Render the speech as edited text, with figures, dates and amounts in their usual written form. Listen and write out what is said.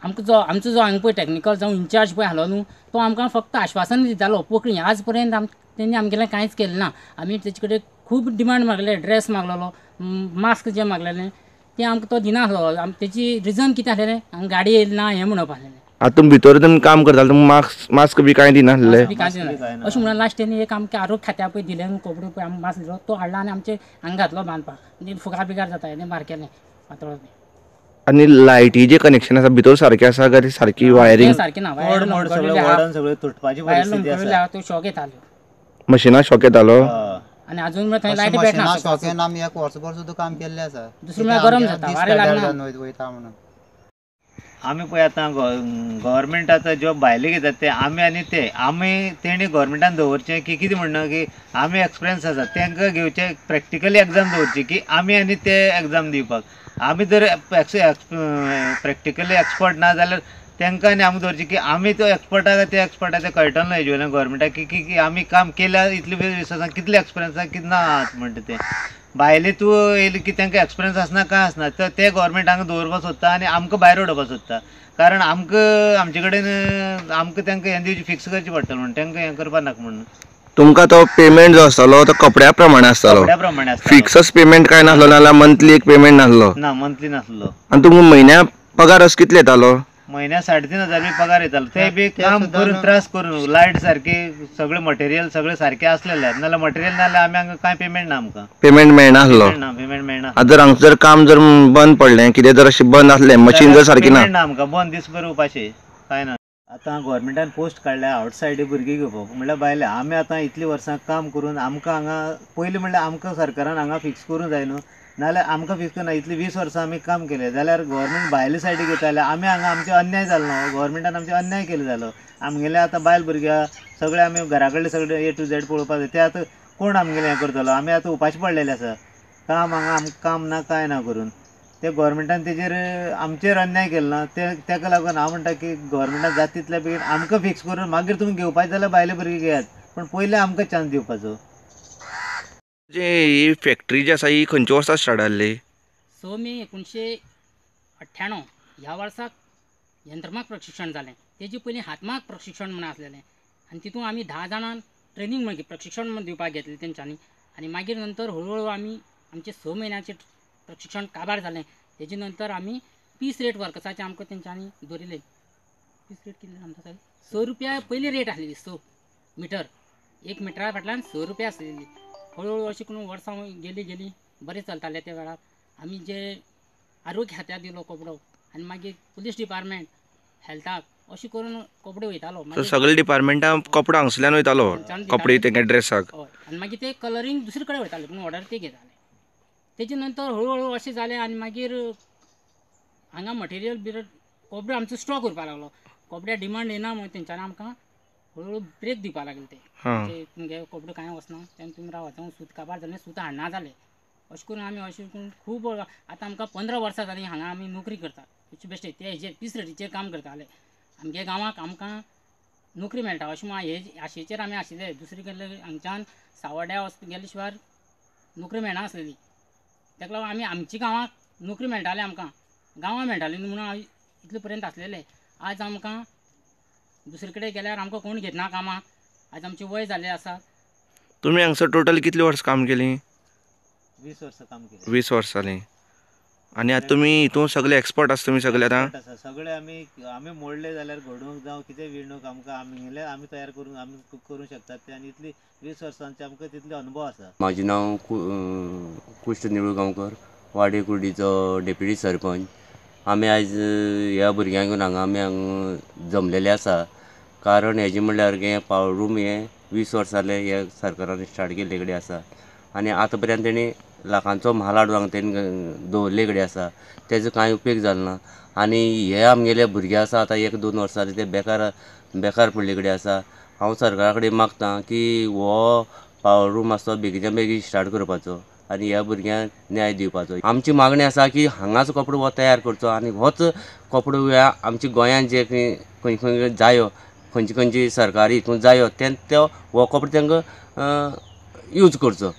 आमकां जो आमचो जो हांगा पळय टॅक्निकल जावं इन्चार्ज पळय आसलो न्हू तो आमकां फक्त आश्वासन दितालो पोकळी. आज पर्यंत तेणी आमगेलें कांयच केलें ना. आमी तेजे कडेन खूब डिमांड मागले, ड्रेस मागलेलो, मास्क जे मागलेले ते आमकां तो दिनासलो. तेजी रिजन कितें आसलेलें, हांगा गाडी येयली ना हें म्हणप आसलेलें. आतां तुमी भितर तुमी काम करताले, तुमकां मास्क बी कांय दिनासले? अशें म्हणून लास्ट तेणी एक आमकां आरोग्य खात्या पळय दिलें न्हू कपडो पळय आमकां मास्क दिलो तो हाडला आनी आमचे हांगा घातलो बांदपाक, आनी फुगार बिगार जाता हें मारकेलें पातळ. आनी लायटीचें कनेक्शन आसा भितर सारकें आसा काय सारकी वायरींग सारकी ना? वायर त्यो शॉक येताल्यो, मशिना शॉक येतालो आनी अजून थंय लायटी पेटना. शॉकेन आमी एक वर्सभर सुद्दां काम केल्लें आसा. दुसरें म्हळ्यार गरम जाता, वारें लागना. वयता म्हणून आमी पळय आतां गव्हर्मेंट आतां ज्यो भायले घेतात ते आमी आनी ते आमी तेणी गव्हर्मेंटान दवरचें की कितें म्हणणा की आमी एक्सपिरियन्स आसा तांकां घेवचें, प्रॅक्टिकली एग्जाम दवरची की आमी आनी ते एग्जाम दिवपाक. आमी जर प्रॅक्टिकली एक्सपर्ट ना जाल्यार तांकां आनी आमकां दवरचें की आमी तो एक्सपर्ट आसा ते एक्सपर्ट आसा ते कळटलो ना हेजे वयल्यान गव्हर्मेंटाक की की आमी काम केल्या इतले 20 वर्सां कितले एक्सपिरियन्स आसा कितें ना म्हणटा ते. भायले तूं येयले की तांकां एक्सपिरियन्स आसना कांय आसना तर ते गव्हर्मेंट हांगा दवरपाक सोदता आनी आमकां भायर उडोवपाक सोदता. कारण आमकां आमचे कडेन आमकां तांकां हें दिवचें फिक्स करचें पडटलें म्हणून तांकां हें करपाक नाका म्हणून. तुमकां तो पेमेंट जो आसतालो तो कपड्या प्रमाणे आसतालो? कपड्या प्रमाणे आसतालो. फिक्सच पेमेंट कांय नासलो नाल्यार मंथली एक पेमेंट नासलो? ना, मंथली नासलो. आनी तुमकां म्हयन्या पगार असो कितलो येतालो? म्हयन्या 3,500 बी पगार येतालो. ते बी काम करून त्रास करून लायट सारकी सगळें मटेरियल सगळें सारकें आसलें नाल्यार मटेरियल नाल्यार आमी हांगा कांय पेमेंट ना आमकां. पेमेंट मेळनासलो? ना, पेमेंट मेळना. आतां जर हांगा जर काम जर बंद पडलें, कितें जर अशें बंद आसलें, मशीन जर सारकी ना, ना आमकां बंद दीसभर उपाशी कांय ना. आतां गव्हर्मेंटान पोस्ट काडल्या आवटसायड भुरगीं घेवपाक म्हणल्यार भायले. आमी आतां इतलीं वर्सां काम करून आमकां हांगा पयलीं म्हणल्यार आमकां सरकारान हांगा फिक्स करूंक जाय न्हू, नाल्यार आमकां फिक्स करना. इतलीं 20 वर्सां आमी काम केलें जाल्यार गव्हर्मेंट भायले सायडीक घेताले, आमी हांगा आमचे अन्याय जालो न्हू, गव्हर्मेंटान आमचे अन्याय केलो जालो. आमगेले आतां बायल भुरग्यां सगळे आमी घरा कडले सगळे ए टू झेड पळोवपाक जाय, ते आतां कोण आमगेलें हें करतलो? आमी आतां उपाशी पडलेले आसा, काम हांगा आमकां काम ना कांय ना करून ते गव्हर्मेंटान तेजेर आमचेर अन्याय केलो ना. ते ताका लागून हांव म्हणटा की गव्हर्मेंटान जाता तितल्या बेगीन आमकां फिक्स करून मागीर तुमी घेवपाक जाल्यार भायले भुरगे घेयात, पूण पयलीं आमकां चान्स दिवपाचो. ही फॅक्टरी जी आसा ही खंयच्या वर्सा स्टार्ट जाल्ली? 6 मे 1998 ह्या वर्साक यंत्रमाग प्रशिक्षण जालें. तेजे पयलीं हातमाग प्रशिक्षण म्हूण आसलेलें आनी तितून आमी 10 जाणां ट्रेनींग मागीर प्रशिक्षण म्हूण दिवपाक घेतलें तेंच्यांनी. आनी मागीर नंतर हळू हळू आमी आमचें 6 म्हयन्याचें प्रशिक्षण काबार जालें. तेजे नंतर आमी पीस रेट वर्कर्साचें आमकां तेंच्यांनी दवरिल्लें. पीस रेट कितले आमकां सायब? 6 रुपया पयली रेट आसलेली, 6 मिटर, 1 मिटरा फाटल्यान 6 रुपया आसलेली. हळूहळू अशें करून वर्सां गेली गेली बरें चलतालें. त्या वेळार आमी जे आरोग्य खात्याक दिलो कपडो आनी मागीर पुलीस डिपार्टमेंट हेल्थाक अशें करून कपडे वयतालो. सगळे डिपार्टमेंटाक कपडो हांगसल्यान वयतालो, कपडे तेंगे ड्रेसाक. हय, आनी मागीर ते कलरींग दुसरे कडेन वयताले पूण ऑर्डर ते घेताले. तेजे नंतर हळूहळू अशें जालें आनी मागीर हांगा मटेरियल बिरेल कपडो आमचो स्टॉक उरपाक लागलो. कपड्या डिमांड येना म्हणून तेंच्यांनी आमकां हळूहळू ब्रेक दिवपाक लागले. ते तुमगे कपडो कांय वचना तेन्ना तुमी रावात, सूत काबार जालें, सूत हाडना जालें. अशें करून आमी अशें करून खूब आतां आमकां 15 वर्सां जालीं हांगा आमी नोकरी करतात. बेश्टे ते हेजेर पीस रेटीचेर काम करताले. आमगे गांवाक आमकां नोकरी मेळटा अशें म्हूण हे आशेचेर आमी आशिल्ले. दुसरी कडेन हांगच्यान सावड्या वचपा गेले शिवाय नोकरी मेळनासलेली. ताका लागून आमी आमच्या गांवाक नोकरी मेळटाली, आमकां गांवां मेळटाली न्हू म्हणून इतले पर्यंत आसलेले. आज आमकां दुसरे कडेन गेल्यार आमकां कोण घेतना कामाक, आज आमचें वय जाल्लें आसा. तुमी हांगसर टोटल कितली वर्सां काम केलीं? 20 वर्सां काम केलें. 20 वर्सां जालीं. आनी आतां तुमी हितून सगळे एक्सपर्ट आसा तुमी सगळे आतां? सगळे आमी आमी मोडले जाल्यार घडोवंक जावं कितें विणूंक आमकां आमगेले आमी तयार करून आमी करूंक शकतात ते. आनी इतली 20 वर्सांचे आमकां तितले अनुभव आसा. म्हाजें नांव कुश्ट निळू गांवकर, वाडे कुर्डीचो डेप्युटी सरपंच. आमी आयज ह्या भुरग्यांक घेवन हांगा आमी हांगा जमलेले आसा. कारण हेजें म्हणल्यार हें पावर रूम हें 20 वर्सां जालें हे सरकारान स्टार्ट केल्ले कडेन आसा आनी आतां पर्यंत तेणी लाखांचो म्हाल हाडून हांगा तेणी दवरले कडेन आसा. तेजो कांय उपेग जालो ना आनी हे आमगेले भुरगे आसा आतां 1-2 वर्सां जालीं ते बेकार बेकार पडले कडेन आसा. हांव सरकारा कडेन मागता की हो पावर रूम आसा तो बेगीच्या बेगीन स्टार्ट करपाचो आनी ह्या भुरग्यांक न्याय दिवपाचो. आमची मागणी आसा की हांगाच कपडो हो तयार करचो आनी होच कपडो ह्या आमच्या गोंयांत जे खंय खंय जायो, खंयची खंयची सरकारी हितून जायो ते हो कपडो तांकां यूज करचो.